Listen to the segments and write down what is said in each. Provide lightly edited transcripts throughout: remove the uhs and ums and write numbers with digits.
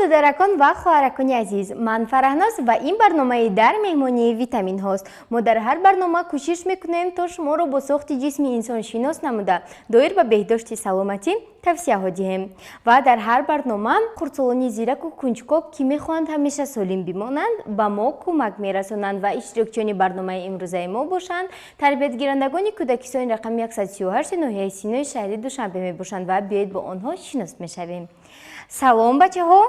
Додаракон ва хоҳаракони азиз, ман Фараҳноз ва ин барномаи «Дар меҳмонии витаминҳост». Мо дар ҳар барнома кӯшиш мекунем, то шуморо бо сохти ҷисми инсон шинос намуда, доир ба беҳдошти саломатӣ тавсияҳо диҳем. Ва дар ҳар барнома хурдсолони зираку кунҷкоб, ки мехоҳанд ҳамеша солим бимонанд, ба мо кӯмак мерасонанд. Ва иштирокчиёни барномаи имрӯзаи мо бошанд тарбиятгирандагони кӯдакистони рақами 138 ноҳияи Синои шаҳри Душанбе мебошанд. Ва биёед, бо онҳо шинос мешавем. Салом, бачаҳо!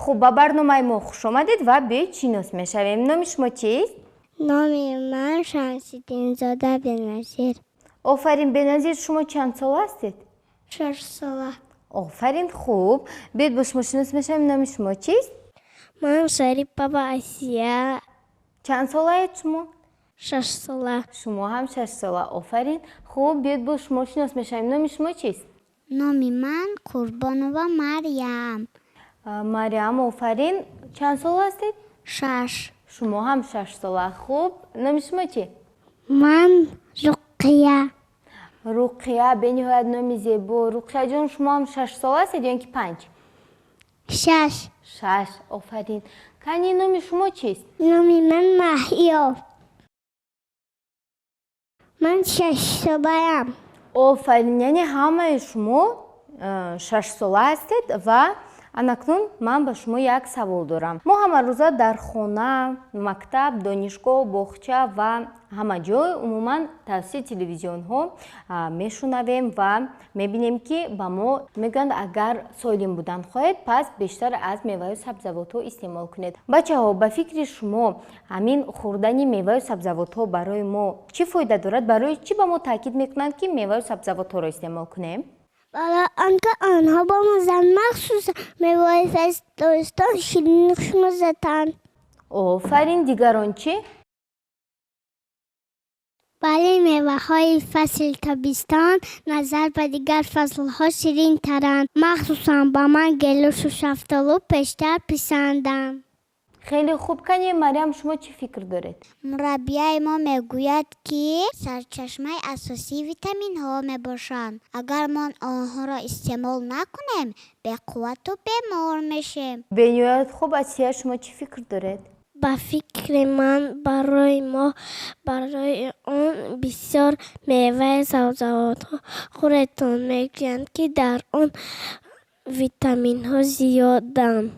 Хуб, ба барномаи мо хуш омадед ва биёед, шинос мешавем. Номи шумо чист? Номи ман Шамсиддинзода Беназир. Офарин, Беназир. Шумо чанд сола ҳастед? 6 сола. Офарин. Хуб, биёед, бо шумо шинос мешавем. Номи шумо чист? Ман Шарипова Асия. Чанд солаед шумо? 6 сола. Шумо ҳам 6 сола. Офарин. Хуб, биёед, бо шумо шинос мешавем. Номи шумо чист? Номи ман Қурбонова Марьям. Мариам, офарин. Чанд сола ҳастед? 6. Шумо ҳам 6 сола. Хуб, номи шумо чи? Ман Руқия. Руқия, бениҳоят номи зебо. Руқияҷон, шумо ҳам 6 сола ҳастед ё ин ки 5? 6. 6, офарин. Кани, номи шумо чист? Номи ман Маҳё. Ман 6 солаям. Офарин, яъне ҳамаи шумо 6 сола ҳастед. Ва анакнун ман ба шумо як савол дорам. Мо ҳамарӯза дар хона, мактаб, донишгоҳ, боғча ва ҳама ҷой, умуман тавассути телевизионҳо мешунавем ва мебинем, ки ба мо мегӯянд: агар солим будан хоҳед, пас бештар аз меваю сабзавотҳо истеъмол кунед. Бачаҳо, ба фикри шумо, ҳамин хӯрдани меваю сабзавотҳо барои мо чӣ фоида дорад? Барои чӣ ба мо таъкид мекунанд, ки меваю сабзавотҳоро истеъмол кунем? Барои он ки онҳо бомаззанд, махсусан меваи фасли тобистон ширину хушмаззатанд. Офарин. Дигарон чӣ? Бале, меваҳои фасли тобистон назар ба дигар фаслҳо ширинтаранд. Махсусан ба ман гелосу шафтолу бештар писанданд. Хеле хуб. Кани, Мариам, шумо чӣ фикр доред? Мураббияи мо мегӯяд, ки сарчашмаи асосии витаминҳо мебошанд. Агар мо онҳоро истеъмол накунем, беқуввату бемор мешем. Бениҳоят хуб. Асия, шумо чӣ фикр доред? Ба фикри ман, барои мо барои он бисёр меваи сабзавотҳо хӯретон мегӯянд, ки дар он витаминҳо зиёданд.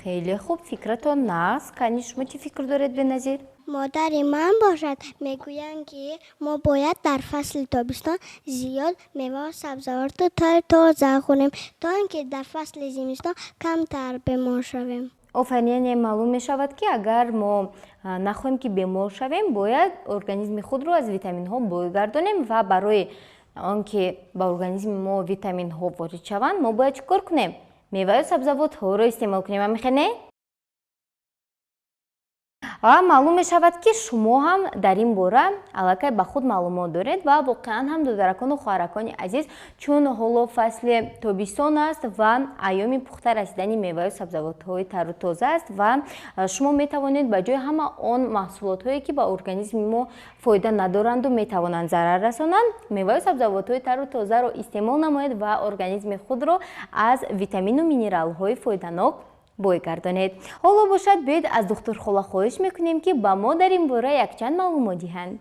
Хеле хуб, фикратон нағз. Кани, шумо чӣ фикр доред, Беназир? Модари ман бошад, мегӯянд, ки мо бояд дар фасли тобистон зиёд мевау сабзавоту тару тоза хӯрем, то ин ки дар фасли зимистон камтар бемор шавем. Офарин. Яъне маълум мешавад, ки агар мо нахоҳем, ки бемор шавем, бояд организми худро аз витаминҳо бой гардонем. Ва барои он ки ба организми мо витаминҳо ворид шаванд, мо бояд чӣ кор кунем? Меваю сабзавотҳоро истеъмол кунем, ҳамихел не? Ва маълум мешавад, ки шумо ҳам дар ин бора аллакай ба худ маълумот доред. Ва воқеан ҳам, додаракону хоҳаракони азиз, чун ҳоло фасли тобистон аст ва айёми пухта расидани меваю сабзавотҳои тару тоза аст, ва шумо метавонед ба ҷои ҳама он маҳсулотҳое, ки ба организми мо фоида надоранду метавонанд зарар расонанд, меваю сабзавотҳои тару тозаро истеъмол намоед ва организми худро аз витамину минералҳои фоиданок бой гардонед. Ҳоло бошад, биёед, аз духтурхола хоҳиш мекунем, ки ба мо дар ин бора якчанд маълумот диҳанд.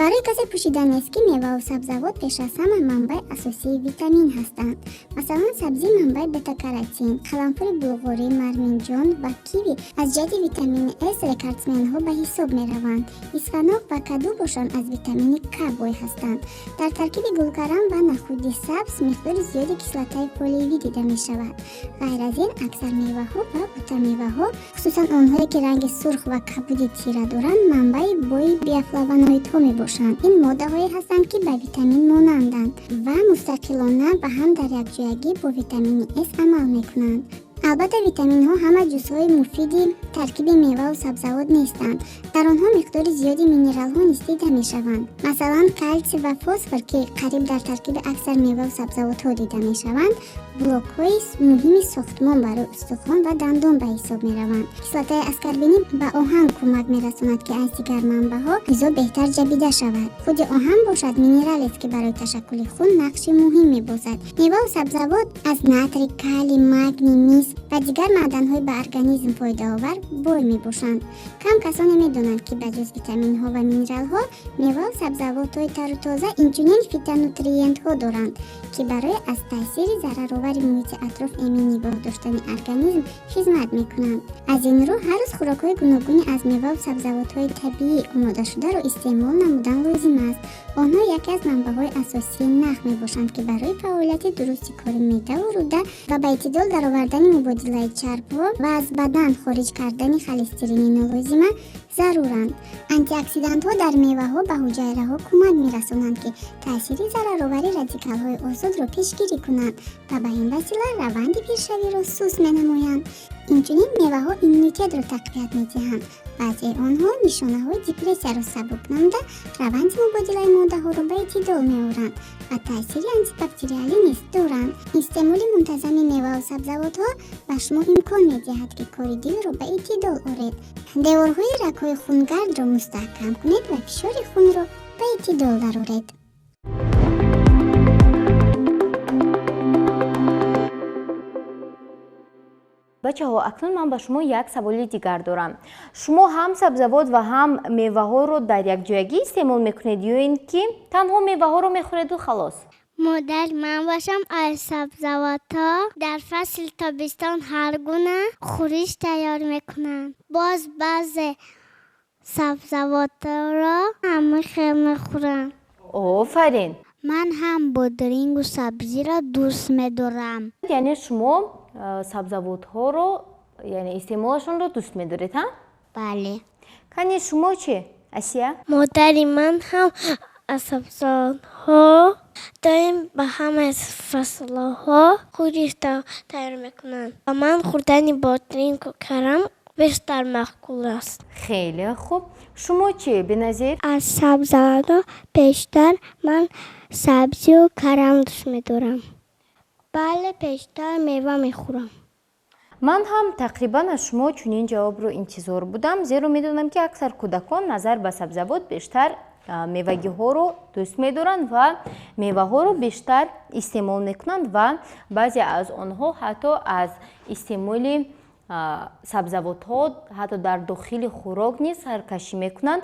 Барои касе пӯшида нест, ки меваву сабзавот пеш аз ҳама манбаи асосии витамин ҳастанд. Масалан, сабзӣ манбаи бетакаротин, қаламфури булғорӣ, марминҷон ва киви аз ҷиҳати витамини С рекордсменҳо ба ҳисоб мераванд. Исфанок ва каду бошанд, аз витамини К бой ҳастанд. Дар таркиби гулкарам ва нахӯди сабз миқдори зиёди кислотаи фолиевӣ дида мешавад. Ғайр аз ин, аксар меваҳо ва бутамеваҳо, хусусан онҳое, ки ранги сурх ва кабуди тира доранд, манбаи бои биофлавоноидҳо мебошанд. Ин моддаҳое ҳастанд, ки ба витамин монанданд ва мустақилона ва ҳам дар якҷоягӣ бо витамини С амал мекунанд. Албатта, витаминҳо ҳама ҷузъҳои муфиди таркиби меваву сабзавот нестанд. Дар онҳо миқдори зиёди минералҳо низ дида мешаванд. Масалан, калсий ва фосфор, ки қариб дар таркиби аксар меваву сабзавотҳо дида мешаванд, блокҳои муҳими сохтмон барои устухон ва дандон ба ҳисоб мераванд. Кислотаи аскорбинӣ ба оҳан кӯмак мерасонад, ки аз дигар манбаъҳо ғизо беҳтар ҷабида шавад. Худи оҳан бошад минералест, ки барои ташаккули хун нақши муҳим мебозад. Меваву сабзавот аз натрий, калий, магний, мис ва дигар маъданҳои ба организм фоидаовар бой мебошанд. Кам касоне медонанд, ки ба ҷуз витаминҳо ва минералҳо меваву сабзавотҳои тару тоза инчунин фитонутриентҳо доранд, ки барои аз таъсири зараровари муҳити атроф эмин нигоҳ доштани организм хизмат мекунанд. Аз ин рӯ ҳар рӯз хӯрокҳои гуногуни аз меваву сабзавотҳои табиӣ омодашударо истеъмол намудан лозим аст. Онҳо яке аз манбаъҳои асосии нах мебошанд, ки барои фаъолияти дурусти кори меъдаву рӯда ва ба эътидол даровардани мубодилаи чарбҳо ва аз бадан хориҷ кардани холестерини нолозима заруранд. Антиоксидантҳо дар меваҳо ба ҳуҷайраҳо кӯмак мерасонанд, ки таъсири зараровари радикалҳои озодро пешгирӣ кунанд ва ба ин васила раванди пиршавиро суст менамоянд. Инчунин меваҳо иммунитетро тақвият медиҳанд. Баъзеи онҳо нишонаҳои депрессияро сабук намуда, раванди мубодилаи моддаҳоро ба эътидол меоранд ва таъсири антибактериалӣ низ доранд. Истеъмоли мунтазами меваву сабзавотҳо ба шумо имкон медиҳад, ки кори дилро ба эътидол оред, деворҳои рагҳои хунгардро мустаҳкам кунед ва фишори хунро ба эътидол дароред. Бачаҳо, акнун ман ба шумо як саволи дигар дорам. Шумо ҳам сабзавот ва ҳам меваҳоро дар якҷоягӣ истеъмол мекунед ё ин ки танҳо меваҳоро мехӯреду халос? Модар, ман бошам аз сабзавотҳо дар фасли тобистон ҳар гуна хӯриш тайёр мекунам. Боз баъзе сабзавотҳоро ҳама хел мехӯрам. Офарин! Ман ҳам бодирингу сабзиро дӯст медорам. Яъне шумо сабзавотҳоро, яъне истеъмолашонро дӯст медоред, ҳа? Бале. Кани шумо чӣ, Асия? Модари ман ҳам аз сабзавотҳо доим ба ҳамаи фаслҳо хӯриш тайёр мекунанд. Ба ман хӯрдани бодирингу карам бештар маъқул аст. Хеле хуб. Шумо чӣ, Беназир? Аз сабзавотҳо бештар ман сабзию карам дӯст медорам. Бале, бештар мева мехӯрам. Ман ҳам тақрибан аз шумо чунин ҷавобро интизор будам, зеро медонам, ки аксар кӯдакон назар ба сабзавот бештар мевагиҳоро дӯст медоранд ва меваҳоро бештар истеъмол мекунанд ва баъзе аз онҳо ҳатто аз истеъмоли сабзавотҳо ҳатто дар дохили хӯрок низ саркашӣ мекунанд.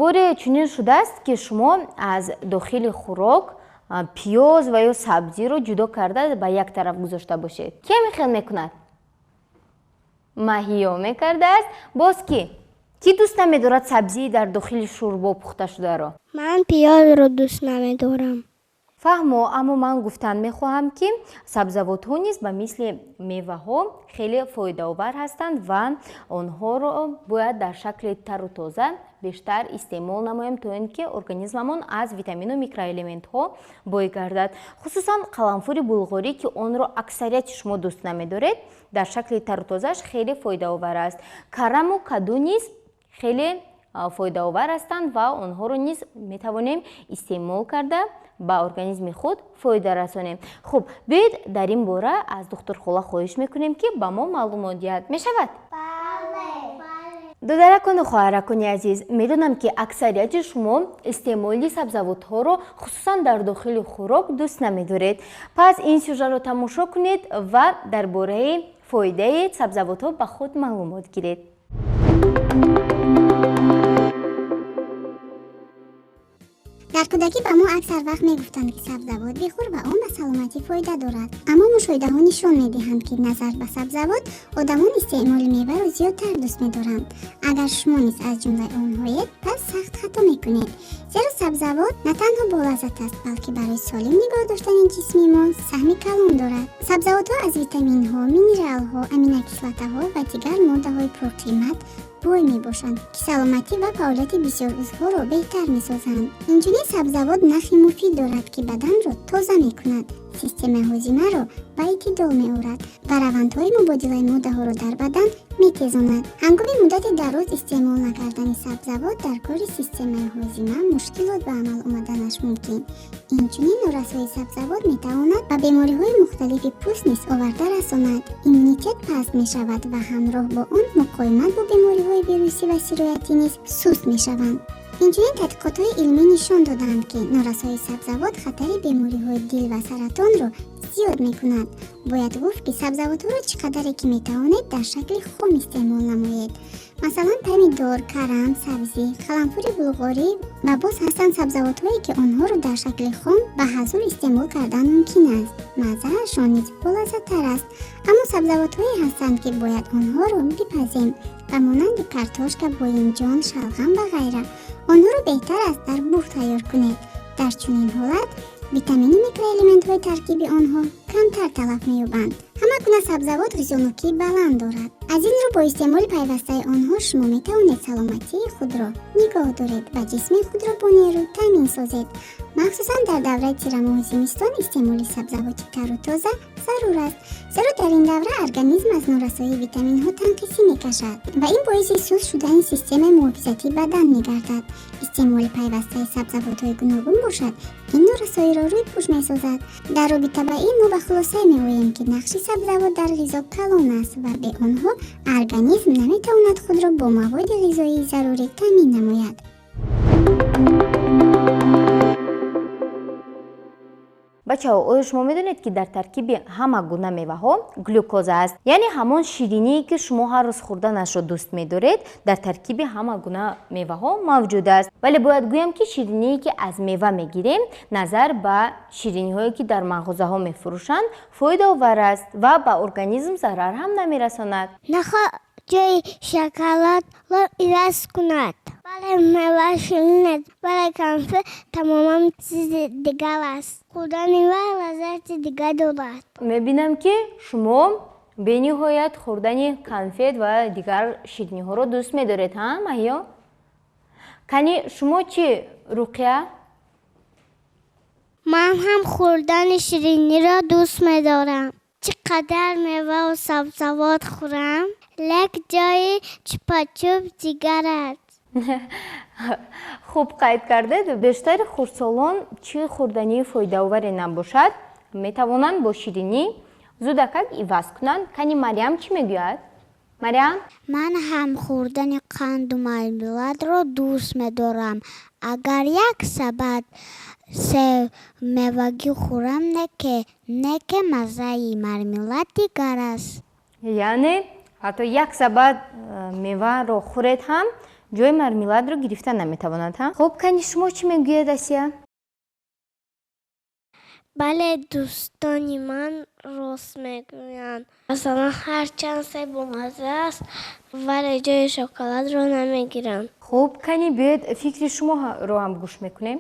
Боре чунин шудааст, ки шумо аз дохили хӯрок пиёз ва ё сабзиро ҷудо карда ба як тараф гузошта бошед? Ки ҳамин хел мекунад? Маҳиё мекардааст. Боз кӣ? Кӣ дӯст намедорад сабзии дар дохили шӯрбо пухта шударо? Ман пиёзро дӯст намедорам. Фаҳмо, аммо ман гуфтан мехоҳам, ки сабзавотҳо низ ба мисли меваҳо хеле фоидаовар ҳастанд ва онҳоро бояд дар шакли тару тоза бештар истеъмол намоем, то ин ки организмамон аз витамину микроэлементҳо бой гардад. Хусусан қаламфури булғорӣ, ки онро аксарияти шумо дӯст намедоред, дар шакли тару тозааш хеле фоидаовар аст. Караму каду низ хеле фоидаовар ҳастанд ва онҳоро низ метавонем истеъмол карда ба организми худ фоида расонем. Хуб, биёед дар ин бора аз духтурхола хоҳиш мекунем, ки ба мо маълумот диҳад. Мешавад? Додаракону хоҳаракони азиз, медонам, ки аксарияти шумо истеъмоли сабзавотҳоро хусусан дар дохили хӯрок дӯст намедоред. Пас ин сюжетро тамошо кунед ва дар бораи фоидаи сабзавотҳо ба худ маълумот гиред. Дар кӯдакӣ ба мо аксар вақт мегуфтанд, ки сабзавот бихӯр ва он ба саломатӣ фоида дорад. Аммо мушоҳидаҳо нишон медиҳанд, ки назар ба сабзавот одамон истеъмоли меваро зиёдтар дӯст медоранд. Агар шумо низ аз ҷумлаи онҳоед, пас сахт хато мекунед, зеро сабзавот на танҳо болаззат аст, балки барои солим нигоҳ доштани ҷисми мо саҳми калон дорад. Сабзавотҳо аз витаминҳо, минералҳо, аминокислотаҳо ва дигар моддаҳои пурқимат бой мебошанд, ки саломатӣ ва фаъолияти бисёр узвҳоро беҳтар месозанд. Инчунин сабзавот нахи муфид дорад, ки баданро тоза мекунад. Системаи ҳозимаро ба эътидол меорад ва равандҳои мубодилаи моддаҳоро дар бадан метезонад. Ҳангоми муддати дароз истеъмол накардани сабзавот дар кори системаи ҳозима мушкилот ба амал омаданаш мумкин. Инчунин норасоии сабзавот метавонад ба бемориҳои мухталифи пӯст низ оварда расонад. Иммунитет паст мешавад ва ҳамроҳ бо он муқовимат бо бемориҳои вирусӣ ва сироятӣ низ суст мешаванд. Инчунин тадқиқотҳои илмӣ нишон додаанд, ки норасоии сабзавот хатари бемориҳои дил ва саратонро зиёд мекунад. Бояд гуфт, ки сабзавотҳоро чӣ қадаре ки метавонед, дар шакли хом истеъмол намоед. Масалан, помидор, карам, сабзӣ, қаламфури булғорӣ ва боз ҳастанд сабзавотҳое, ки онҳоро дар шакли хом ба ҳазур истеъмол кардан мумкин аст. Маззаашон низ болаззаттар аст. Аммо сабзавотҳое ҳастанд, ки бояд онҳоро бипазем, ба монанди картошка, боимҷон, шалғам ва ғайра. Онҳоро беҳтар аст дар буғ тайёр кунед. Дар чунин ҳолат витамину микроэлементҳои таркиби онҳо камтар талаф меёбанд. Ҳама гуна сабзавот ғизонокии баланд дорад. Аз ин рӯ бо истеъмоли пайвастаи онҳо шумо метавонед саломатии худро нигоҳ доред ва ҷисми худро бо нерӯ таъмин созед. Махсусан дар давраи тирамоҳу зимистон истеъмоли сабзавоти тару тоза зарур аст, зеро дар ин давра организм аз норасоии витаминҳо танқисӣ мекашад ва ин боиси суст шудани системаи муҳофизатии бадан мегардад. Истеъмоли пайвастаи сабзавотҳои гуногун бошад, ин норасоиро рӯйпӯш месозад. Дар робита ба ин мо ба хулосае меоем, ки нақши сабзавот дар ғизо калон аст ва бе онҳо организм наметавонад худро бо маводи ғизоии зарурӣ таъмин намояд. Бачаҳо, оё шумо медонед, ки дар таркиби ҳама гуна меваҳо глюкоза аст? Яъне ҳамон шириние, ки шумо ҳар рӯз хӯрданашро дӯст медоред, дар таркиби ҳама гуна меваҳо мавҷуд аст. Вале бояд гӯям, ки шириние, ки аз мева мегирем, назар ба шириниҳое, ки дар мағозаҳо мефурӯшанд, фоидаовар аст ва ба организм зарар ҳам намерасонад. Нахоҳ ҷои шоколадро иваз кунад. Бале, мева ширин аст, вале конфет тамоман чизи дигар аст. Хӯрдани вай лаззати дигар дорад. Мебинам, ки шумо бениҳоят хӯрдани конфет ва дигар шириниҳоро дӯст медоред, ҳа, Маҳиё? Кани шумо чӣ, Руқия? Ман ҳам хӯрдани шириниро дӯст медорам. Чӣ қадар меваву сабзавот хӯрам, лек ҷои чупачуп дигар аст. Хуб қайд кардед. Бештари хурдсолон чӣ хӯрдании фоидаоваре набошад, метавонанд бо ширинӣ зудакак иваз кунанд. Кани Мариям чӣ мегӯяд? Мариям? Ман ҳам хӯрдани қанду мармеладро дӯст медорам. Агар як сабад себ мевагӣ хӯрам, неке маззаи мармелад дигар аст. Яъне ҳатто як сабад меваро хӯред ҳам ҷои мармеладро гирифта наметавонад, ҳа? Хуб, кани шумо чӣ мегӯед, Асия? Бале, дӯстони ман рост мегӯянд. Масалан, ҳарчанд себ бомазза аст, вале ҷои шоколадро намегиранд. Хуб, кани биёед фикри шуморо ҳам гӯш мекунем.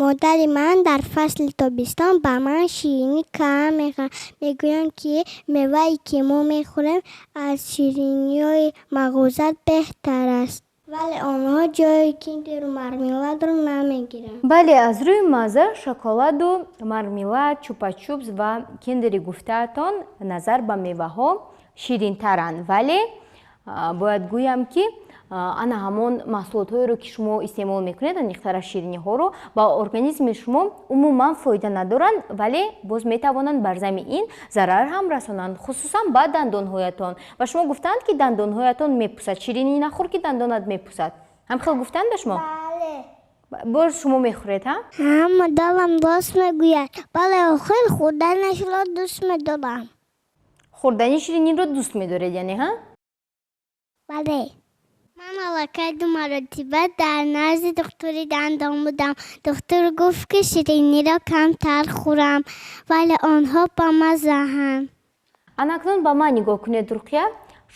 Модари ман дар фасли тобистон ба ман ширинӣ кам мехӯрад. Мегӯянд, ки мевае, ки мо мехӯрем, аз шириниҳои мағоза беҳтар аст. Вале онҳо ҷои киндеру мармеладро намегиранд. Бале, аз рӯи мазза шоколаду мармелад, чупачупс ва киндери гуфтаатон назар ба меваҳо ширинтаранд. Вале бояд гӯям, ки ана ҳамон маҳсулотҳоеро, ки шумо истеъмол мекунед, аниқтара шириниҳоро, ба организми шумо умуман фоида надоранд, вале боз метавонанд бар зами ин зарар ҳам расонанд, хусусан ба дандонҳоятон. Ва шумо гуфтанд, ки дандонҳоятон мепусад. Ширинӣ нахӯр, ки дандонат мепусад. Ҳам хел гуфтанд ба шумо? Бале. Боз шумо мехӯред, ҳа? Ҳа, модарам рост мегӯяд. Бале, охир хӯрданашро дӯст медорам. Хӯрдани шириниро дӯст медоред, яъне, ҳа? Бале. Ман аллакай ду маротиба дар назди духтури дандон будам. Духтур гуфт, ки шириниро камтар хӯрам, вале онҳо бамаззаанд. Анакнун ба ман нигоҳ кунед, Руқия.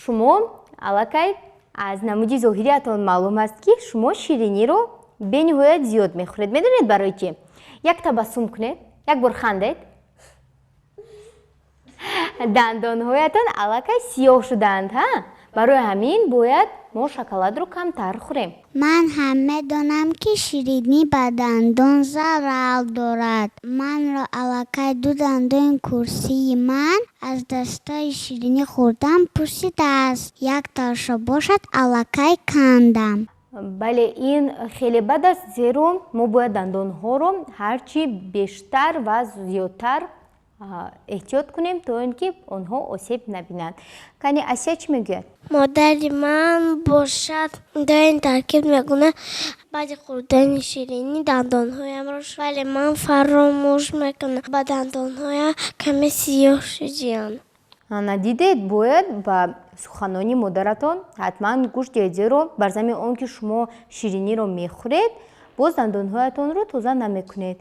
Шумо аллакай аз намуди зоҳириятон маълум аст, ки шумо шириниро бениҳоят зиёд мехӯред. Медонед барои чӣ? Як табассум кунед, як бор хандед. Дандонҳоятон аллакай сиёҳ шудаанд, ҳа? Барои ҳамин бояд мо шоколадро камтар хӯрем. Ман ҳам медонам, ки ширинӣ ба дандон зарар дорад. Манро аллакай ду дандони курсии ман аз дастои ширинӣ хӯрдан пусидааст. Яктаашро бошад аллакай кандам. Бале, ин хеле бад аст, зеро мо бояд дандонҳоро ҳарчи бештар ва зиёдтар эҳтиёт кунем, то ин ки онҳо осеб набинанд. Кани, Асия чӣ мегӯяд? Модари ман бошад доим таъкид мекунад, баъди хӯрдани ширинӣ дандонҳоямро, вале ман фаромӯш мекунам, ба дандонҳоям каме сиёҳ шудианд. Ана, дидед, бояд ба суханони модаратон ҳатман гӯш диҳед, зеро бар замини он ки шумо шириниро мехӯред, боз дандонҳоятонро тоза намекунед.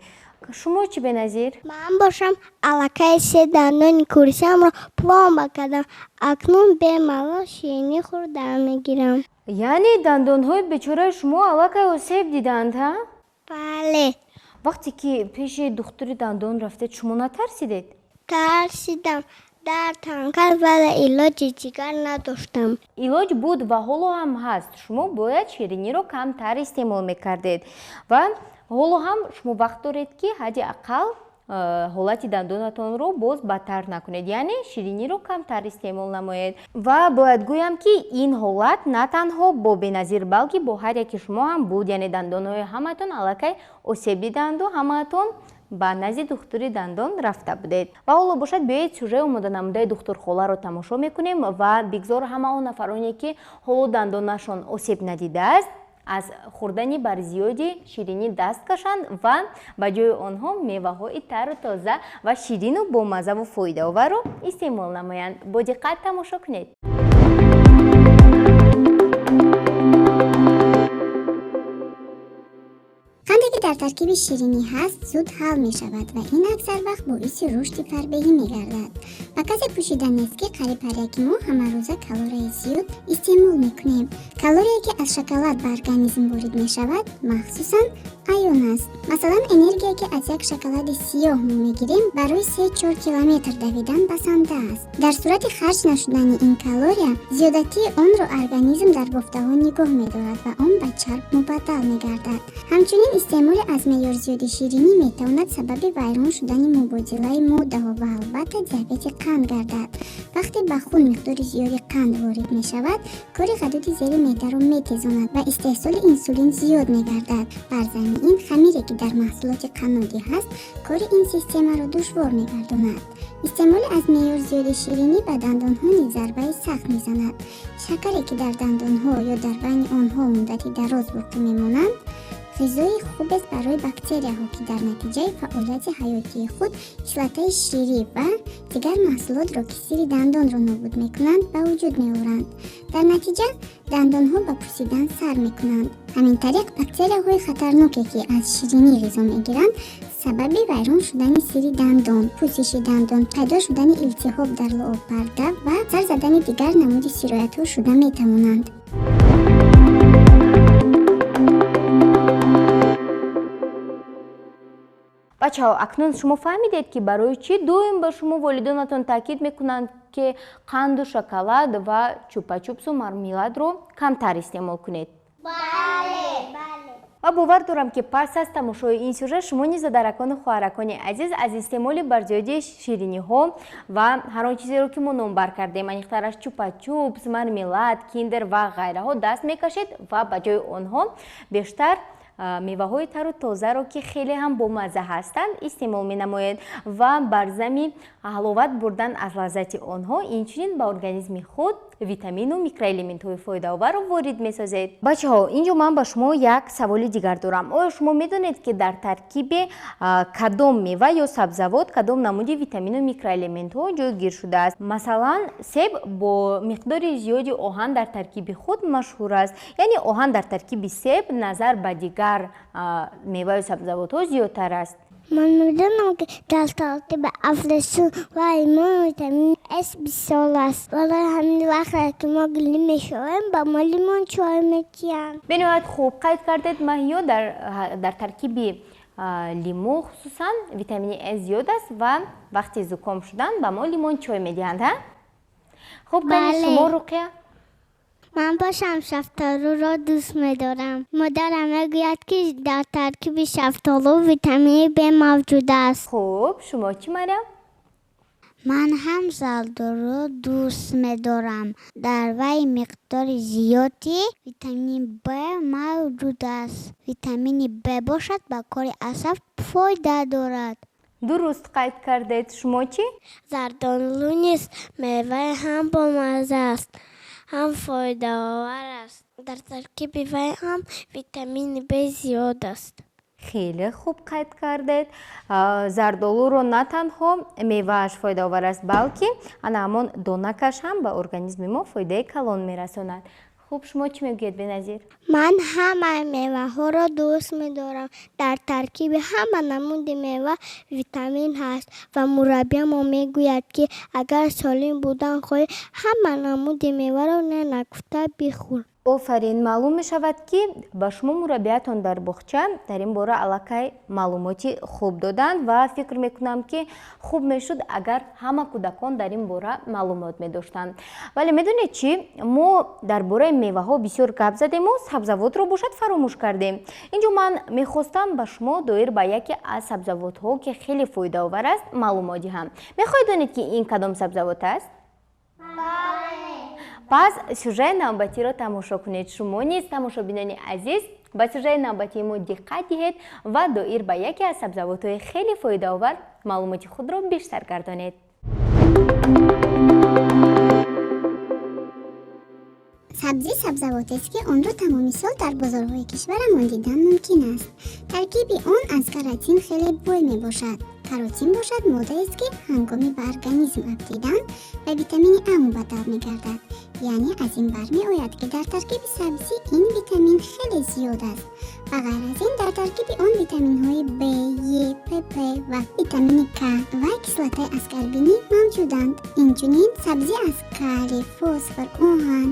Шумо чӣ, Беназир? Ман бошам аллакай се дандони курсиамро пломба кардам. Акнун бемалол ширинӣ хӯрда мегирам. Яъне дандонҳои бечораи шумо аллакай осеб диданд, ҳа? Бале. Вақте ки пеши духтури дандон рафтед, шумо натарсидед? Тарсидам, дард ҳам кард, вале илоҷи дигар надоштам. Илоҷ буд ва ҳоло ҳам ҳаст. Шумо бояд шириниро камтар истеъмол мекардед ва ҳоло ҳам шумо вақт доред, ки ҳадди ақал ҳолати дандонатонро боз бадтар накунед, яъне шириниро камтар истеъмол намоед. Ва бояд гӯям, ки ин ҳолат на танҳо бо Беназир, балки бо ҳар яки шумо ҳам буд, яъне дандонҳои ҳамаатон аллакай осеб диданду ҳамаатон ба назди духтури дандон рафта будед. Ва ҳоло бошад, биёед сюжаи омоданамудаи духтурхоларо тамошо мекунем ва бигзор ҳама он нафароне, ки ҳоло дандонашон осеб надидааст, аз хӯрдани барзиёди ширинӣ даст кашанд ва ба ҷои онҳо меваҳои тару тоза ва ширину бомаззаву фоидаоварро истеъмол намоянд. Бо диққат тамошо кунед. Қанде ки дар таркиби ширинӣ ҳаст, зуд ҳал мешавад ва ин аксар вақт боиси рушди фарбеҳӣ мегардад. Ба касе пӯшида нест, ки қариб ҳар яки мо ҳамарӯза калорияи зиёд истеъмол мекунем. Калорие, ки аз шоколад ба организм ворид мешавад, махсусан аён аст. Масалан, энергия, ки аз як шоколади сиёҳ мо мегирем, барои 3-4 километр давидан басанда аст. Дар сурати харҷ нашудани ин калория, зиёдатии онро организм дар бофтаҳо нигоҳ медорад ва он ба чарб мубаддал мегардад. Ҳамчунин, истеъмоли аз меъёр зиёди ширинӣ метавонад сабаби вайрон шудани мубодилаи моддаҳо ва албатта диабети қанд гардад. Вақте ба хун миқдори зиёди қанд ворид мешавад, кори ғадуди зери меъдаро метезонад ва истеҳсоли инсулин зиёд мегардад. Бар замини ин, хамире, ки дар маҳсулоти қаннодӣ ҳаст, кори ин системаро душвор мегардонад. Истеъмоли аз меъёр зиёди ширинӣ ба дандонҳо низ зарбаи сахт мезанад. Шакаре, ки дар дандонҳо ё дар байни онҳо муддати дароз боқӣ мемонанд, ғизои хубест барои бактерияҳо, ки дар натиҷаи фаъолияти ҳаётии худ кислотаи ширӣ ва дигар маҳсулотро, ки сири дандонро нобуд мекунанд, ба вуҷуд меоранд. Дар натиҷа дандонҳо ба пусидан сар мекунанд. Ҳамин тариқ, бактерияҳои хатарноке, ки аз ширинӣ ғизо мегиранд, сабаби вайрон шудани сири дандон, пусиши дандон, пайдо шудани илтиҳоб дар луобпарда ва сар задани дигар намуди сироятҳо шуда метавонанд. Бачаҳо, акнун шумо фаҳмидед, ки барои чӣ доим ба шумо волидонатон таъкид мекунанд, ки қанду шоколад ва чупачупсу мармеладро камтар истеъмол кунед. Ва бовар дорам, ки пас аз тамошои ин сюжет шумо низ, додаракону хоҳаракони азиз, аз истеъмоли барзиёди шириниҳо ва ҳар он чизеро, ки мо номбар кардем, аниқтараш чупачупс, мармелад, киндер ва ғайраҳо, даст мекашед ва ба ҷои онҳо бештар меваҳои тару тозаро, ки хеле ҳам бомазза ҳастанд, истеъмол менамоед ва бар зами ҳаловат бурдан аз лаззати онҳо инчунин ба организми худ витамину микроэлементҳои фоидаоварро ворид месозед. Бачаҳо, инҷо ман ба шумо як саволи дигар дорам. Оё шумо медонед, ки дар таркиби кадом мева ё сабзавот кадом намуди витамину микроэлементҳо ҷойгир шудааст? Масалан, себ бо миқдори зиёди оҳан дар таркиби худ машҳур аст, яъне оҳан дар таркиби себ назар ба дигар меваю сабзавотҳо зиёдтар аст. Ман медонам, ки дар таркиби афлесун ва лимон витамини С бисёр аст. Барои ҳамин, вақте ки мо гилӣ мешавем, ба мо лимон чой медиҳанд. Бениҳоят хуб қайд кардед, Маҳиё. Дар таркиби лимӯ хусусан витамини С зиёд аст ва вақти зуком шудан ба мо лимон чой медиҳанд. Ҳа, хуб, кани, шумо, Руқия? Ман бошам шафтолуро дӯст медорам. Модарам мегӯяд, ки дар таркиби шафтолу витамини Б мавҷуд аст. Хуб, шумо чӣ, Марям? Ман ҳам зардолуро дӯст медорам. Дар вай миқдори зиёди витамини Б мавҷуд аст. Витамини Б бошад, ба кори асаб фоида дорад. Дуруст қайд кардед. Шумо чӣ? Зардолу низ меваи ҳам бомазза аст, ҳам фоидаовар аст. Дар таркиби вай ҳам витамини Б зиёд аст. Хеле хуб қайд кардед. Зардолуро на танҳо мевааш фоидаовар аст, балки ана ҳамон донакаш ҳам ба организми мо фоидаи калон мерасонад. Хуб, шумо чӣ мегӯед, Беназир? Ман ҳамаи меваҳоро дӯст медорам. Дар таркиби ҳама намуди мева витамин ҳаст ва мураббиямон мегӯяд, ки агар солим будан хоҳӣ, ҳама намуди меваро не нагуфта бихӯр. Офарин, маълум мешавад, ки ба шумо мураббиятон дар боғча дар ин бора аллакай маълумоти хуб доданд ва фикр мекунам, ки хуб мешуд, агар ҳама кӯдакон дар ин бора маълумот медоштанд. Вале медонед чӣ, мо дар бораи меваҳо бисёр гап задему сабзавотро бошад фаромӯш кардем. Инҷо ман мехостам ба шумо доир ба яке аз сабзавотҳо, ки хеле фоидаовар аст, маълумот диҳам. Мехоҳед донед, ки ин кадом сабзавот аст? Пас сюжаи навбатиро тамошо кунед. Шумо низ, тамошобинони азиз, ба сюжаи навбатии мо диққат диҳед ва доир ба яке аз сабзавотҳои хеле фоидаовар маълумоти худро бештар гардонед. Сабзӣ сабзавотест, ки онро тамоми сол дар бозорҳои кишварамон дидан мумкин аст. Таркиби он аз каротин хеле бой мебошад. Каротин бошад, моддаест, ки ҳангоми ба организм афтидан ба витамини А мубаддал мегардад. Яъне аз ин бармеояд, ки дар таркиби сабзӣ ин витамин хеле зиёд аст. Ба ғайр аз ин, дар таркиби он витаминҳои Б, Е, ПП ва витамини К ва кислотаи аскорбинӣ мавҷуданд. Инчунин сабзӣ аз калий, фосфор, оҳан,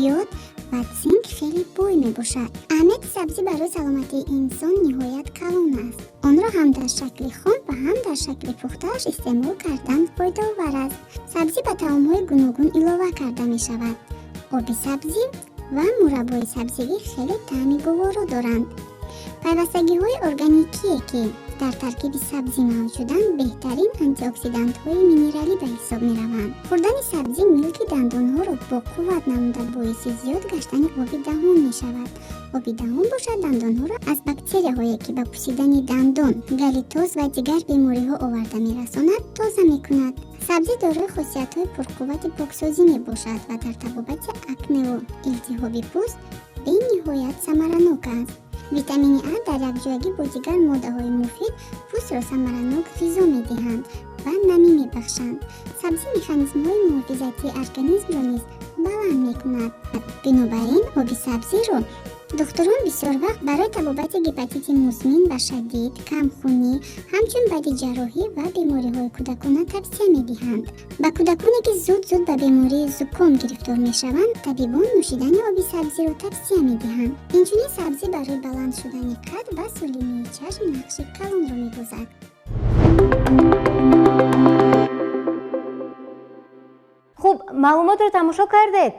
йод ва цинк хеле бой мебошад. Аҳамияти сабзӣ барои саломатии инсон ниҳоят калон аст. Онро ҳам дар шакли хом ва ҳам дар шакли пухтааш истеъмол кардан фоидаовар аст. Сабзӣ ба таомҳои гуногун илова карда мешавад. Оби сабзӣ ва мураббои сабзигӣ хеле таъми гуворо доранд. Пайвастагиҳои органикие, ки дар таркиби сабзӣ мавҷуданд, беҳтарин антиоксидантҳои минералӣ ба ҳисоб мераванд. Хӯрдани сабзӣ милки дандонҳоро бо қувват намуда, боиси зиёд гаштани оби даҳон мешавад. Оби даҳон бошад, дандонҳоро аз бактерияҳое, ки ба пусидани дандон, галитоз ва дигар бемориҳо оварда мерасонад, тоза мекунад. Сабзӣ дорои хосиятҳои пурқуввати поксозӣ мебошад ва дар табобати акневу илтиҳоби пӯст бениҳоят самаранок аст. Витамини А дар якҷоягӣ бо дигар моддаҳои муфид пӯстро самаранок ғизо медиҳанд ва намӣ мебахшанд. Сабзӣ механизмҳои муҳофизатии организмро низ баланд мекунад. Бинобар ин, оби сабзиро духтурон бисёр вақт барои табобати гепатити музмин ва шадид, камхунӣ, ҳамчун баъди ҷарроҳӣ ва бемориҳои кӯдакона тавсия медиҳанд. Ба кӯдаконе, ки зуд-зуд ба бемории зуком гирифтор мешаванд, табибон нӯшидани оби сабзиро тавсия медиҳанд. Инчунин сабзӣ барои баланд шудани қад ва солимии чашм нақши калонро мебозад. Хуб, маълумотро тамошо кардед?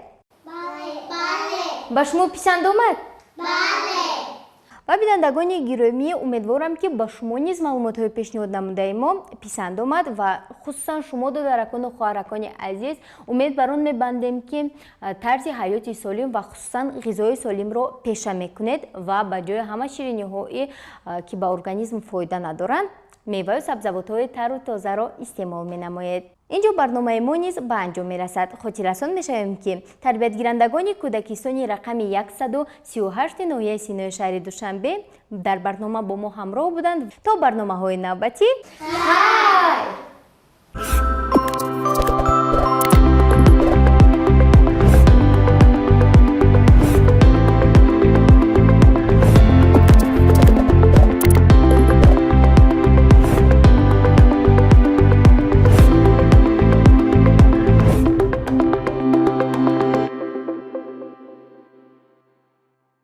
Ба шумо писанд омад? Ва бинандагони гиромӣ, умедворам, ки ба шумо низ маълумотҳои пешниҳод намудаи мо писанд омад ва хусусан шумо, додаракону хоҳаракони азиз, умед бар он мебандем, ки тарзи ҳаёти солим ва хусусан ғизои солимро пеша мекунед ва ба ҷои ҳама шириниҳое, ки ба организм фоида надоранд, меваю сабзавотҳои тару тозаро истеъмол менамоед. Инҷо барномаи мо низ ба анҷом мерасад. Хотиррасон мешавем, ки тарбиятгирандагони кӯдакистони рақами 138 ноҳияи Синои шаҳри Душанбе дар барнома бо мо ҳамроҳ буданд. То барномаҳои навбатӣ.